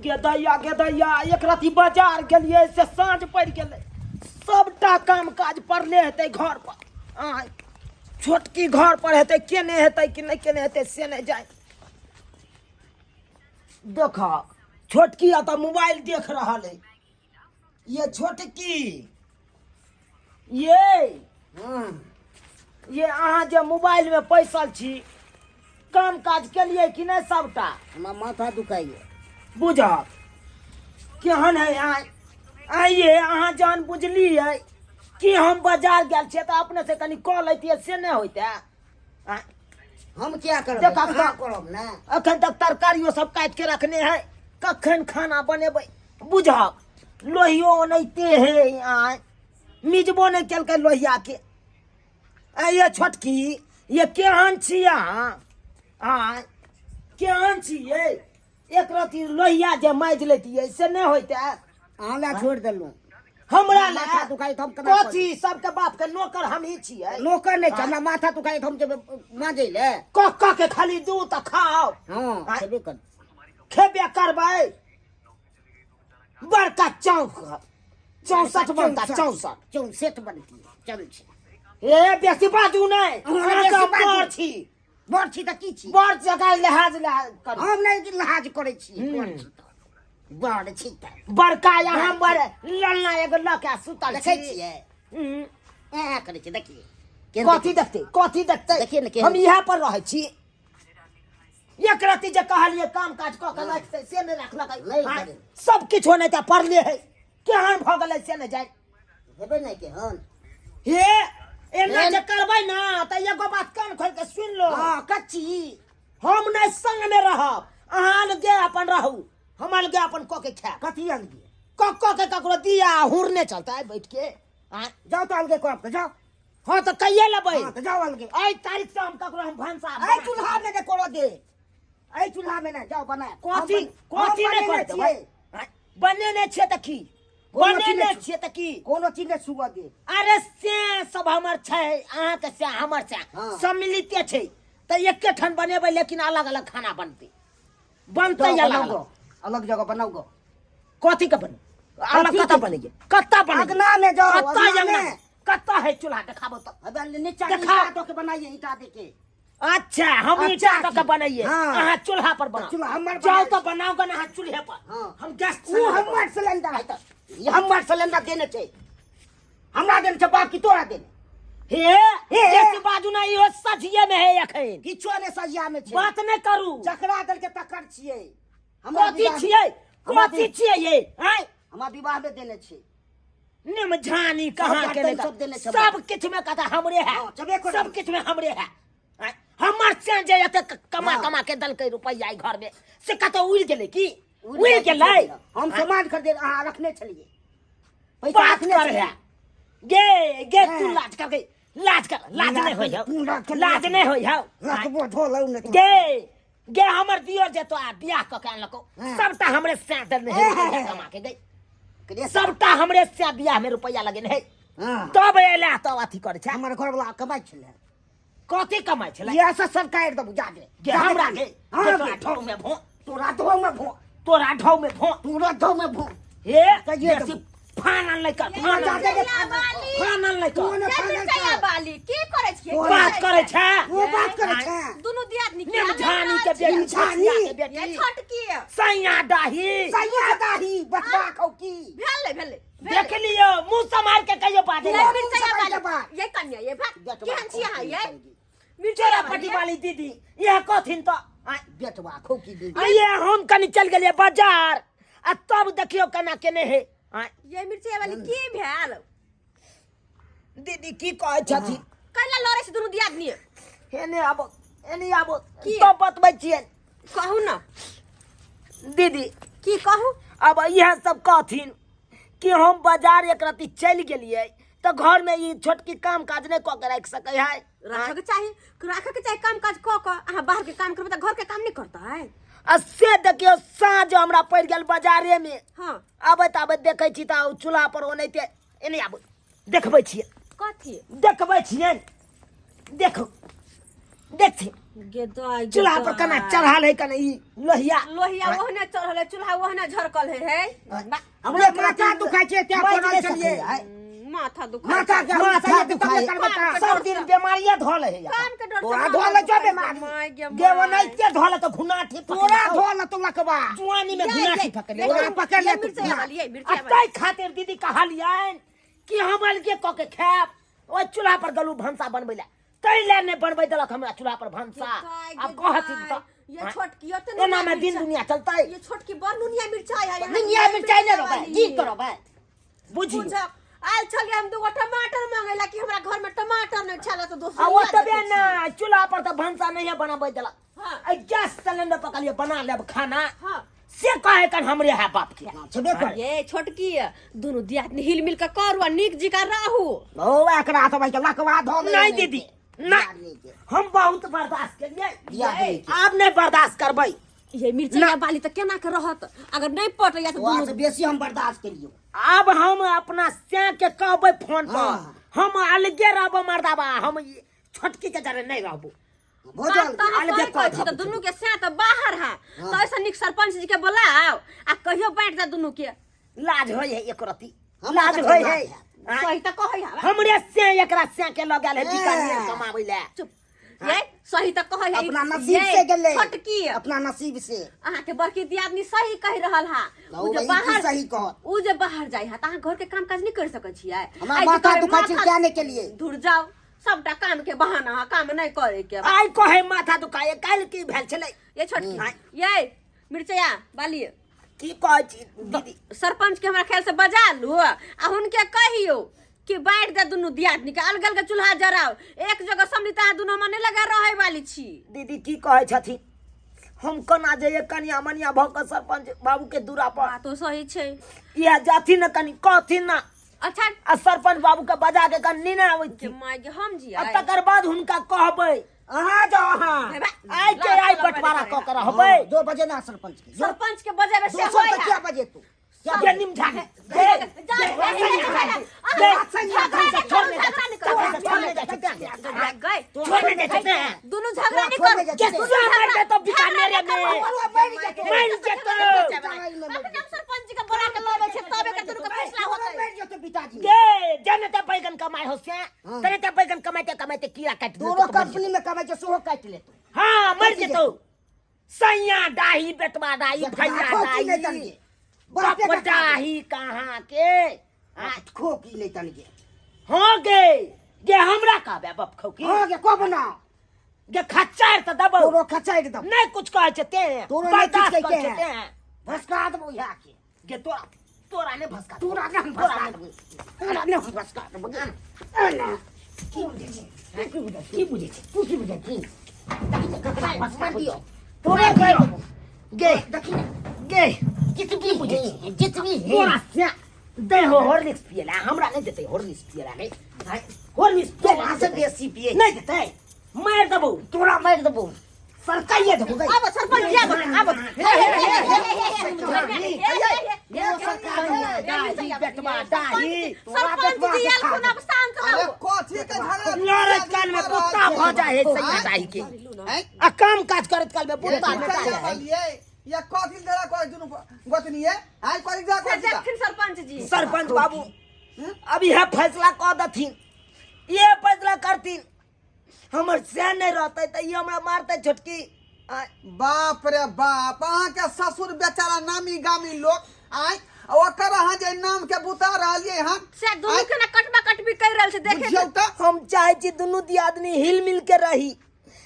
गे दैया, गे दैया, एक राति बाजार गेलियै से साँझ पड़ि गेलै, सबटा काम काज पड़ले हेतै घर पर। आँय, छोटकी घर पर हेतै, केने हेतै कि नहि केने हेतै से नहि जानि। देख, छोटकी एतऽ मोबाइल देख रहल है। ये छोटकी, ये ये अहाँ जे मोबाइल में पैसल छी, काम काज केलियै कि नहि सबटा? हमरा माथा दुखाइए। बुझब केहन है। आइ आइए अहाँ जहन बुझलियै कि हम बाजार गेल छियै तऽ अपने से कनि कऽ लैतियै से नहि होइते? आँय, हम क्या करब? देख, अहाँ करब ने। अखन तक तरकारियो सब काटि के रखने है, कखन खाना बनेबै बुझब? लोहियो ओनाहिते है, आँय, मिजबो नहि केलकै लोहिया के। आँय ये छोटकी, ये केहन छी अहाँ? आँय, केहन छी ये? एक रति लोहिया जे माजि लैतियै से नहि होइते? अहाँ लए छोड़ि देलहुँ। हमरा लए? माथा दुखाइ तऽ हम केना कथी सबके बाप के नौकर हमही छियै? नौकर नहि छै। हमरा माथा दुखाइ तऽ हम जेबै माजै लए? कह कह के खाली दू तऽ खाओ। हँ। आँय। खेबे कर। खेबे करबै। बड़का चौक 64 बनता, 64। 64 बनती, चल छै। ए, बेसी बाजू नहि। अहाँ अहाँके बेसी हम बाजू। बड़ छी। बड़ छी तऽ की छी? बड़ जगह लिहाज लिहाज करू। हम नहि लिहाज करै छी। हम्म। बड़ छी तऽ बड़ छी तऽ बड़का यहाँ बड़ ललना एगो लऽ के सुतल देखै छी। छियै? हम्म। ऐ करै छै, देखिए केहन। कथी देखतै, कथी देखतै? देखिए ने केहन। हम इएह पर रहै छी। एक रति जे कहलियै काम काज कऽ के राखतै से नहि राखलकै। नहि हाँ, करै। सब किछु नहि तऽ पड़ले है, केहन भऽ गेलै से नहि जाय। हेबै नहि केहन। हे, एना हेन। जे करबै ना तऽ एगो बात कान खोलि के सुनि लो। हँ, कच्ची। हम नहि संग मे रहब, अहाँ अलगे अपन रहू, हम अलगे अपन कऽ के खायब। कथी अलगे? कऽ कऽ के ककरो दिया हुरने चलतै बैठ के? आँय? जाउ तऽ अलगे करब तऽ जाउ। हँ, तऽ कहिये लेबै। हँ, तऽ जाउ अलगे। एहि तारीख से हम ककरो हम भनसा एहि चूल्हा मे नहि करऽ दे, एहि चूल्हा मे नहि, जाउ बनाय। कथी कथी नहि हम कर बनेने देबै? छियै। आँय? बनेने छियै तऽ की? कोनो चीज बनेने नहि छियै तऽ की? कोनो चीज नहि छुअ दे। अरे, से सब हमर छै, अहाँके से हमर छै। हाँ। सम्मिलिते छै तऽ एके ठाम बनेबै, लेकिन अलग अलग खाना बनतै, बनतै। जाउ, अलग बनाउ अलग गो, अलग जगह बनाउ गो। कथी के बने अलग? कथी कतऽ के? बनैये, कतऽ बनैये? अगना में जाओ, कतऽ? अगना अङ्गना में। कतऽ है चूल्हा? देखाबो तऽ। अबे नीचा देखा। ईंटा दऽ के बनाइए, ईंटा दे के। अच्छा, हम अच्छा, ईंटा दऽ के की? बनैये? हाँ। अहाँ चूल्हा पर बनाउ। चूल्हा हमर जाउ बनाइ। तऽ बनाउ गन अहाँ चूल्हे पर। हाँ। हम गैस ओ हमर सिलेंडर है तऽ ई हमर सिलेंडर देने छै, हमरा देने छै बाकी तोरा देने। हे। हे। बेसी बाजू ना, इहो सझिये में है एखन। किछो नहि सजिया में छै। बात नहि करू। जकरा देलकै तकर छियै। हमरा कथी विवाह- छियै? हमरा कथी छियै ये? आँय? हमरा विवाह में देने छै। निमझानी कहाँ सब के बर्तन सब देने छै। सब किछु में कथा हमरे है। हाँ, छेबे करै। सब किछु में हमरे है। आँय, हमर से जे एते कमा हाँ। कमा के देलकै रुपैआ ई घर में से कतौ उड़ि गेलै की? उड़ि उड़ि गेलै? हम सामान खरीदे अहाँ रखने छलियै पैसा। बात रखने कर छलियै। है गे गे, हाँ। तू लाज कर गे, लाज कर, लाज नहीं होई हौ। तू लाज कर, लाज नहीं होई हौ। रखबो धोलौ ने तू। गे गे, हमर दियो जे तो आ बियाह क के अनलको हाँ। सबटा हमरे से देने है रुपैआ कमा के गई। करे सबटा हमरे से बियाह में रुपैआ लगेने है। हाँ। तब एला तब अथी करे छै। हमर घरवला कमाइ छलै। कथी कमाइ छलै? इएह सब सब काटि देबू जा दे। गे हमरा गे। हाँ, गे, तोरा गे। ढौ में भो। तोरा धो में भो। तोरा ढौ में भो। तोरा धो में भो। हे। कहिए बेसी देबू। फानल नहि कर, फानल जा दे। नहि। बाली। फानल नहि तू कर। ने ये फानल मिरचाइया कर। बाली की करै छियै? तोरा बात करै छै। ओ बात करै छै। दुनू दियादनी के निमझानी के बेटी। निमझानी। छठिया के ये बेटी। छोटकी। सैया डाही। सैया दाही बतबा खौ की। भेलै भेलै। देख लियौ, मुंह सम्हार के कहियो बाजै ये लए। मिरचाइया समझ बाली बात। ये कन्या ये भात बेटवा केहन छी अहाँ? ये मिरचाइया चोरा पटी वाली दीदी इएह कहथिन तऽ आँय। बेटवा खौ की दीदी। आइए हम कनि चलि गेलियै बाजार आ तब देखियौ केना केने हे। आँय। ये मिरचाइया वाली की भेल? दीदी की कहै छथिन? कैला लड़ै छै दुनू दियादनी? एने आबो, एने आबो। की? तब बतबै छियै। कहू ने। दीदी। की कहू? अब इएह सब कहथिन कि हम बाजार एक रति चलि गेलियै तऽ घर में ई छोटकी काम काज नहि कऽ के राखि सकै है। राखऽके चाही, राखऽके चाही काम काज कऽ कऽ। अहाँ बाहर के काम करबै तऽ घर के काम नहि करतै? आ से देखियौ, साँझ हमरा पड़ि गेल बाजारे में। हाँ। आबैत आबैत देखै छी तऽ ओ चूल्हा पर ओनाहिते। एने आबू, देखबै छियै। कथी देखबै छियै? देखू, देखथिन। गे दाइ गे चूल्हा पर केना दाइ। चढ़ाल है कने ई लोहिया लोहिया ओहने चढ़ल है चूल्हा ओहने झरकल है है बा- हमरे माथा दुखाइ छै तें बैठ पड़ल नहि छलियै सकैए। माथा दुखाइ माथा के हमरा माथा सही दुखाइ तब ने करबै काम। सब दिन बीमारिये धोल है काम के डर से तोरा माथा धोल छौ दुखाइ छै, बेमारी। माय गे गे माय। ओनाहिते धोल तो घुनाठी तोरा धोल तो लकबा जुआनी में ये, घुनाठी ये, पकड़ ये, ले तोरा पकड़ ले ये तू। मिर्चाई वाली, ये आ मिर्चाई वाली। ताहि खातिर दीदी कहलियनि कि हम अलगे कऽ के खायब ओहि चूल्हा पर गलू भनसा बनबै लए ताहि लए नहि बनबै देलक हमरा चूल्हा पर भनसा दाइ आब गे कहथिन दाइ, तऽ ये छोटकी ओते एना में दिन मिर्चाई- दुनिया चलतै ये छोटकी बड़ नुनिया मिर्चाई है यहाँ नुनिया मिर्चाई नहि रहबै वाली। जी करबै बुझियौ बुझक आयल छलियै हम दूगो टमाटर मांगे ला कि हमरा घर में टमाटर नहीं छला तो दोसर आ ओतबे ना चूल्हा पर तऽ भनसा नहिए बनाबै देलक हाँ। आ गैस सिलेंडर पकड़िए बना लेब खाना हाँ से कहे कन हमरे है बाप के छेबे करे ये छोटकी दुनू दियादनी हिल मिल के करू आ नीक जिका रहू ओ एकरा तऽ भाई के लकवा धो नहीं दीदी ना हम बहुत बर्दाश्त केलिए दियादनी के। आब नहीं बर्दाश्त करबै ये मिर्चाई बाली तऽ केना के रहत अगर नहीं पटैया तऽ तोरा दुनू से बेसी हम बर्दाश्त केलियो आब हम अपना सैं के कहबै फोन पर हाँ। हम अलगे रहबो मर्दाबा हम ई छोटकी के जरे नहीं रहबो भोजन बात तऽ अहाँ अलगे सही कहै छी कऽ तऽ दुनू के सैं तऽ बाहर है तऽ ऐसा नीक सरपंच जी के बोलाओ आ कहियो बांटि दे दुनू के लाज होय है एक रति हमरा लाज तऽ होय लाज है हैत। आँय? सही तऽ कहै है हमरे से एकरा से के लगल है बीकानेर कमाबै ले चुप ये सही तऽ कहै है अपना नसीब से गेलै छोटकी अपना नसीब से अहाँ के बड़की दियादनी सही कहि रहल हा ना, उ ओ जे भाई की बाहर सही कहत? उ जे बाहर जाइ हा त अहाँ घर के काम काज नहीं कर सकै छियै हमरा आइ जे माथा कहबै दुखाइ छै माथा क्या नहि केलियै धुर जाओ सबटा काम के बहाना हा काम नहीं करे के आइ कहे माथा दुखाए काल्हि की भेल छलै ये छोटकी ये मिर्चैया बाली की कहै छी दीदी सरपंच के हमरा ख्याल से बजा लू आ हुनके कहियो कि बांटि दे दुनू दियादनी के अलग अलग चूल्हा जराओ एक जगह समझी अहाँ दुनू हमरा नहीं लगा रहे वाली छी दीदी की कहै छथिन हम कोना जइए कनिया मनिया भऽ कऽ सरपंच बाबू के दूरा पर बातो सही छै इएह जाथिन ने कनि कहथिन ने अच्छा आ सरपंच बाबू के बजा के कनि ने आबै के माय के हम आ जिया तकर बाद हुनका कहबै अहाँ जाओ अहाँ आइ के आइ बंटवारा कऽ के रहबै दो बजे ना सरपंच के सरपंच के बजेबे से दोसर होय के क्या बजे तू क्या जे निमझा के जे दुनू झगड़ा नहीं कर के सुना मार दे तो बीकानेर में मर जेतौ। सरपंच जी के बोला के लबे छै तबे के दुनू के फैसला होतै पिताजी गे जने ते बैगन कमाइ हो से तने ते बैगन कमाइते कमाइते कीड़ा काटि देतौ तोरो तऽ मरि कंपनी में कमाइ छै सेहो काटि लेतौ जेतौ। हाँ मर जेतौ सैया डाही बेटवा डाही भैया खोकी नहि डाही तनके बापे बाप का डाही कहाँ के हाँ, खोकी नहि तनके हाँ गे गे हमरा कहबे बाप खौकी हाँ गे कब ना गे खच्चर तऽ देबौ तोरो खचारि दब नहीं कुछ कहै छै ते तोरो नहि किछु बर्दाश्त कहै करै छै छै। ते भसका देबौ इएह के गे तोरा तोरा नहि भसका देबौ। तोरा नहि हम भसका देबौ तोरा नहि हम भसका देबौ एना की बुझै छी की बुझै छी की बुझै छी तू की बुझै छी ककरा भसका दियौ तोरे तोरे के गे देखी ने गे जितबी बुझै छी? जितबी है तोरा से दे हो हॉर्लिक्स पियला हमरा नहि देतै हॉर्लिक्स पियला गे हॉर्लिक्स तोरा से बेसी पिए नहि देतै मारि देबौ तोरा मारि देबौ सरकाइए देबौ गई आबो सरपंच जी आबो आबो सरपंच जी आयल खुन अब शांत अरे रहू कथी के झगड़ा लड़ैत काल में कुत्ता भऽ जाइ है सैया दाही के हैं? आ काम काज करैत काल में कुत्ता मिर्चाइया भेटा जाइ है वालियै या कथी के झगड़ा करै दुनू गोतनीये आइ कथी के झगड़ा से करै छी देखथिन सरपंच जी सरपंच बाबू अब यह फैसला कऽ देथिन ये फैसला करथिन हमर से नहि रहतै तऽ ई हमरा मारतै छोटकी आ, बाप रे बाप अहाँके ससुर बेचारा नामी गामी लोक आय आ ओकर अहाँ जे नाम के बुता रहलियै हन से दुनू के ना कटबा कटबी कर रहल छै देखे बुझियौ तऽ हम चाहे छी दुनू दियादनी हिल मिल के रही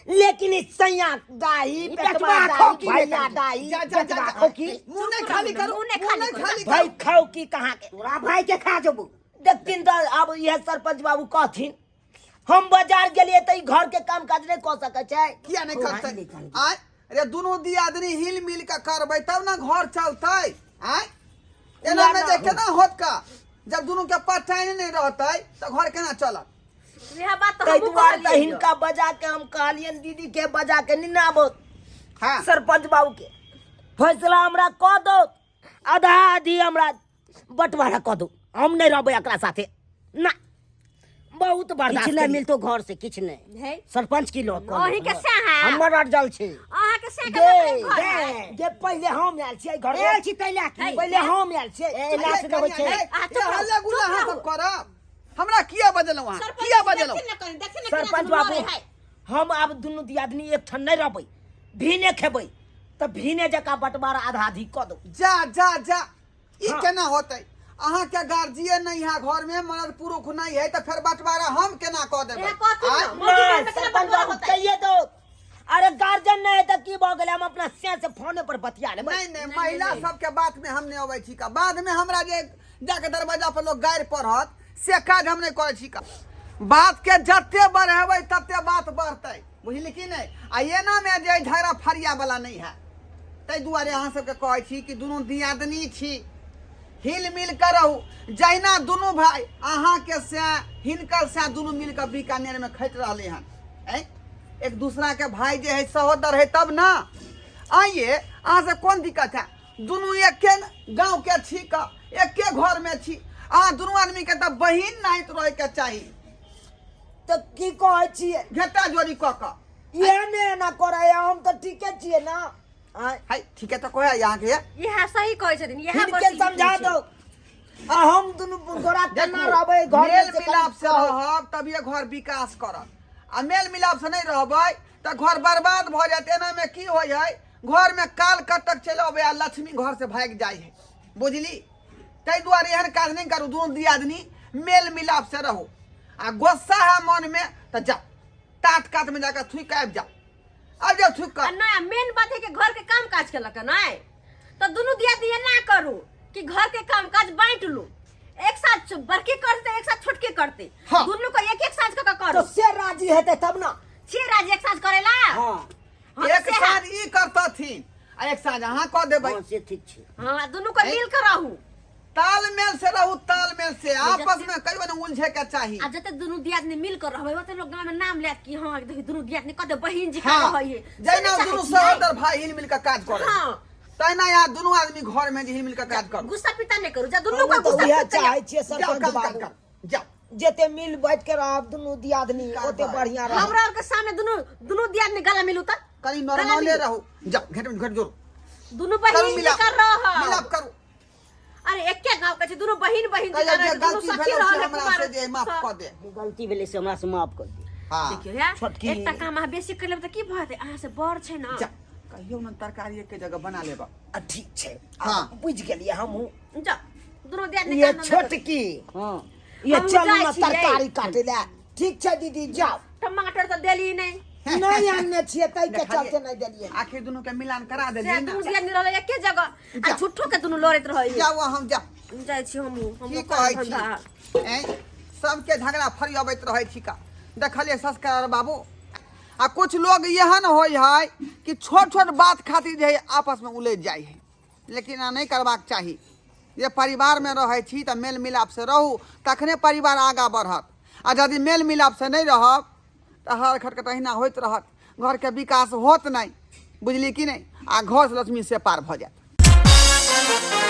लेकिन ई सैया दाही ई पेटवा पेटवा दाही खोकी भैया नहि दाही जा जा जा पेटवा जा। खोकी मुँह नहि खाली करू मुँह नहि मुँह खाली नहि करू। खाली भाई करू खाओ की कहाँ के तोरा भाई के खा जेबौ देखथिन तऽ आब इएह सरपंच बाबू कहथिन हम बाजार गेलियै तऽ ई घर के काम काज नहि कऽ सकै छै किया नहि तोरा करतै नहि करतै। आय अरे दुनू दियादनी हिल मिल के करबै तब ने घर चलतै आय एना मे जे केना होत का जब दुनू के पटाइन नहि रहतै तऽ घर केना चलत इएह बात तऽ ताहि हमहूँ दुआरे तऽ कहलियै हिनका बजा के हम कहलियनि दीदी के बजा के निनाबो हाँ सरपंच बाबू के फैसला हमरा कऽ दो आधा आधी हमरा बंटवारा कऽ दो हम नहि रहबै एकरा साथे ना बहुत बर्दाश्त किछु नहि केलियै। मिलतो घर से किछु नहि है सरपंच की लोग अहीं के सहा हमर अड़जल छै अहाँ के से गे के घर है गे पहिले हम आयल छियै घर आयल छी तै लए की पहिले हम आयल छियै ए, लाश कनिया, रहै छै ए, आ, चुप ए, रहू, हल्ला गुल्ला चुप अहाँ रहू। सब करब हमरा किया बजलहुँ अहाँ किया बजलहुँ देखिन ने कनी देखिन ने केना सरपंच दुनू बाबू लड़ै है। हम आब दुनू दियादनी एकठाम नहि रहबै भीने खेबै तऽ भीने जकाँ बँटवारा आधा आधी कऽ दो जा जा जा ई हाँ। केना होतै अहाँ के गार्जियन नहीं है घर में मर्द पुरुष नहीं है तो फिर बंटवारा हम केना कऽ देबै इएह कहथिन आँय? ने। मोदी नहि घर में केना सरपंच बँटवारा बाबू होतै? कहिए दो अरे गार्जियन नहीं है तऽ की भऽ गेलै हम अपना से से फोने पर बतिया लेबै नहीं नहीं महिला सबके बात में हम नहीं अबै छी का बाद में हमरा जे जाके दरवाजा पर लोग गारि पढ़त से काज हम नहीं करै छी का बात के जते बढ़ेबै तते बात बढ़तै बुझली कि नहीं आ एना में जे झगड़ा फरिया वाला नहीं है ताहि दुआरे अहाँ सबके कहै छी कि दुनू दियादनी छी हिल मिल कऽ रहू जहिना दुनू भाई अहाँके से हिनकर से दुनू मिल कऽ बीकानेर में खटि रहलै हन ऐं एक दूसरा के भाई जे है सहोदर है तब ना आइए अहाँ से कोन दिक्कत है दुनू एके गाँव के छी का एके घर में छी अहाँ दुनू आदमी के तऽ बहिन नाहित रहे के चाही तऽ की कहै छियै घेटा जोड़ी कऽ कऽ इएह ने एना करै हम तऽ ठीके छियै ना आँय है ठीक है तऽ कहै अहाँके इएह सही कहै छथिन इएह बड़ हिनके ठीक समझा छै। दो आ हम दुनू गोरा केना देखू, रहबै घर में मेल से मिलाप से कनी रहब तभिए घर विकास करत आ मेल मिलाप से नहीं रहबै तऽ घर बर्बाद भऽ जायत एना में की होइ है घर में काल कटक चलि अबै आ लक्ष्मी घर से भागि जाइ है बुझली ताहि दुआरे एहन काज नहीं करू दुनू दियादनी मेल मिलाप से रहू आ गुस्सा है मन में तऽ जाओ टाट कात में जाकर थूक आबि जाओ आबि जाओ थूक आ कऽ नहि मेन बात है कि घर के काम काज केलक नहि तऽ दुनू दिया दिया ना करू कि घर के काम काज बांट लू एक साथ बड़की करते एक साथ छोटकी करते हाँ। दुनू को एक एक साथ कऽ के करू तो से राजी हेतै तब ना छे राज एक साथ करेला हाँ हाँ, तऽ एक से है। साँझ ई करतथिन आ एक साँझ अहाँ कऽ देबै हाँ से ठीक छै हाँ दुनू को मिल के रहू तालमेल से रहू तालमेल से आपस में कहियो ने उलझे के चाही आ जते दुनू दियादनी मिल कर रहबै ओते लोग गांव में नाम लेत कि हाँ देखी दुनू दियादनी कते बहिन जी का हाँ रहै है जहिना दुनू सहोदर भाई हिल मिल के काज करे हाँ। तहिना यहाँ दुनू आदमी घर में जे हिल मिल के काज करू गुस्सा पिता नहीं करू जा दुनू का हम तऽ गुस्सा उएह पिता चाहै छियै जाओ सरपंच काम काज बाबू करू जाओ जते मिल बैठ के रहब दुनू दियादनी ओते बढ़िया रहब हमरा और के सामने दुनू दुनू दियादनी गला मिलू त कनी गला नॉर्मले मिलू। रहू जाओ घेट घेट जोड़ू दुनू करू बहिन जी मिलाप कर रह मिलाप करू अरे एके गांव के छै दुनू बहिन बहिन जी कहियो कर जे रहे दुनू गलती सखी भेलो रहल से है हमरा कुमार से जे माफ कऽ दे जे गलती भेलै से हमरा से माफ कर दे हाँ देखियो या छोटकी। एकटा काम अहाँ बेसी कर लेब त की भऽ जेतै अहाँ से बड़ छै ना जा कहियो ने तरकारी एके जगह बना लेब आ ठीक छै हाँ। बुझि गेलियै हमहूँ जा दुनू दियादनी ये काम धंधा करू। छोटकी हाँ ये हमहूँ चलू जाइ ने छियै। तरकारी काटे लए ठीक छै दीदी जाउ टमाटर तऽ देली नहि नहि आनने छियै ताहि के देखलियै। चलते नहि देलियै आखिर दुनू के मिलान करा से देलियै दुनू ने दियादनी रहलै एके जगह आ झूठो के दुनू लड़ैत रहै जाउ हम जाउ जाइ छी हमहूँ की हमहूँ कहै काम छी धंधा ऐं सबके झगड़ा फरियबैत रहै छी का देखलियै संस्कार बाबू आ कुछ लोग एहन होइ है कि छोट छोट बात खातिर जे है आपस में उलझि जाइ है लेकिन एना नहि करबाक चाही जे परिवारमे रहै छी तऽ मेल मिलापसँ रहू तखने परिवार आगाँ बढ़त आ यदि मेल मिलापसँ नहि रहब तऽ हर खटखट अहिना होइत रहत घरके विकास होत नहि बुझली कि नहि आ घरसँ लक्ष्मी से पार भऽ जायत।